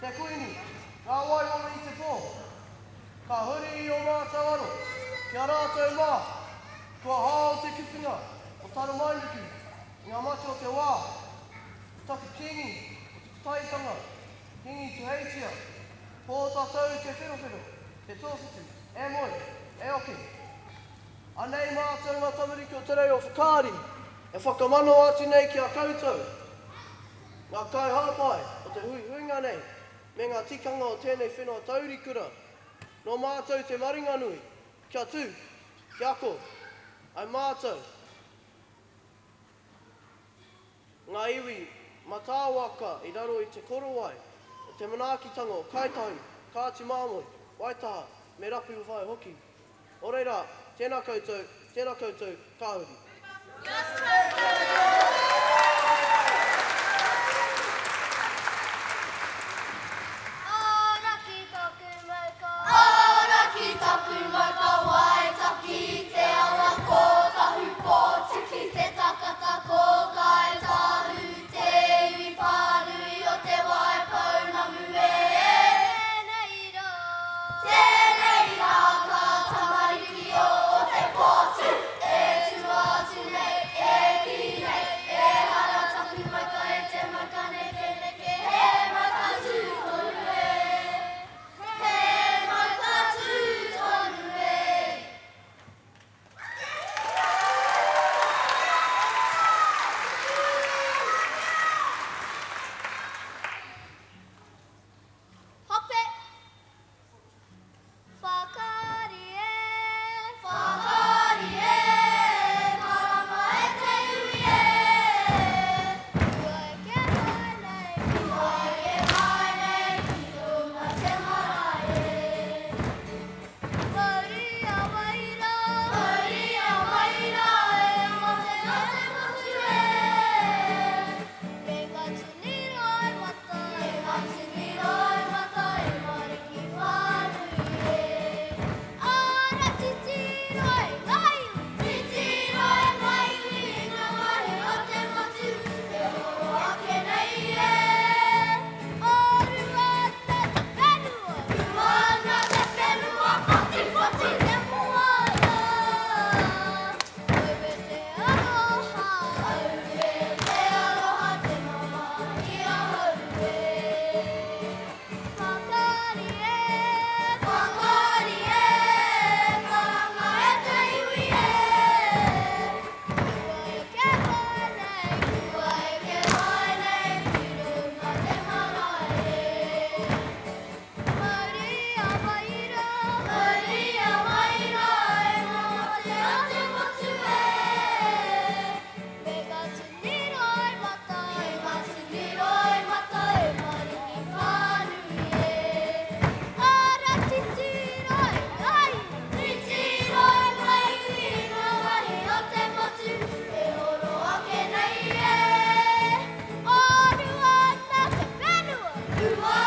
Te Kuini, ngā waiora i te pō. Ka huri i ō mātou aro ki a rātou mā, kua hao te kupenga o Taramainuku i ngā mate o te wā, ko taku Kīngi o te Kotahitanga, Kīngi Tuheitia, Pōtatau Te Wherowhero, Te Tōwhitu, e moe, e oke. Anei mātou ngā tamariki o Te Rei o Whakaari e whakamanawa atu nei ki a koutou, ngā kaihāpai o te huihuinga nei me ngā tikanga o tēnei whenua taurikura. Nō mātou te maringanui kia tū, kia ako ai mātou ngā iwi matāwaka i raro i te korowai o te manaakitanga o Kāi Tahu, Kāti Māmoe, Waitaha me Rapuwhai hoki. Nō reira, tēnā koutou, tēnā koutou, ka huri. Ora ki taku mauka. Ora ki taku mauka Waitaki te awa ko Tahupōtiki te takata ko Kāi Tahu te iwi whānui o Te Waipounamu e. Tēnei rā. Tēnei rā ngā tamariki o Ōtepōtū e tua atu nei, e kī nei, ehara taku mauka e te mauka nekeneke, he mauka tū tonu e, he mauka tū tonu e. Hope! Whakaari e! Whakaari e! Marama e te iwi e! Kua eke mai nei. Kua eke mai nei ki runga te marae e. Mauri a Waira. Mauri a Waira e mate nā te motu e. Me ngā tini roimata. Me ngā tini roimata e Mariki whānui e. Ara titiro e ngā iwi. Titiro e ngā iwi i ngā mahi o te motu e oro ake nei e. O Ruana te whenua. Ruana te whenua whatiwhati te moana. Aue te aroha. Aue te aroha te mamae i ahau e. Whakaari e. Whakaari e, karanga e te iwi e. Kua eke mai nei. Kua eke mai nei ki runga te marae e. Mauri a Waira. Mauri a Waira e ngā mate a te motu e. Me ngā tini roimata. Me ngā tini roimata e Mariki whānui e. Ara titiro e ngā iwi. Titiro e ngā iwi i ngā mahi o te motu e oro ake nei e. O Ruana te whenua. Ruana.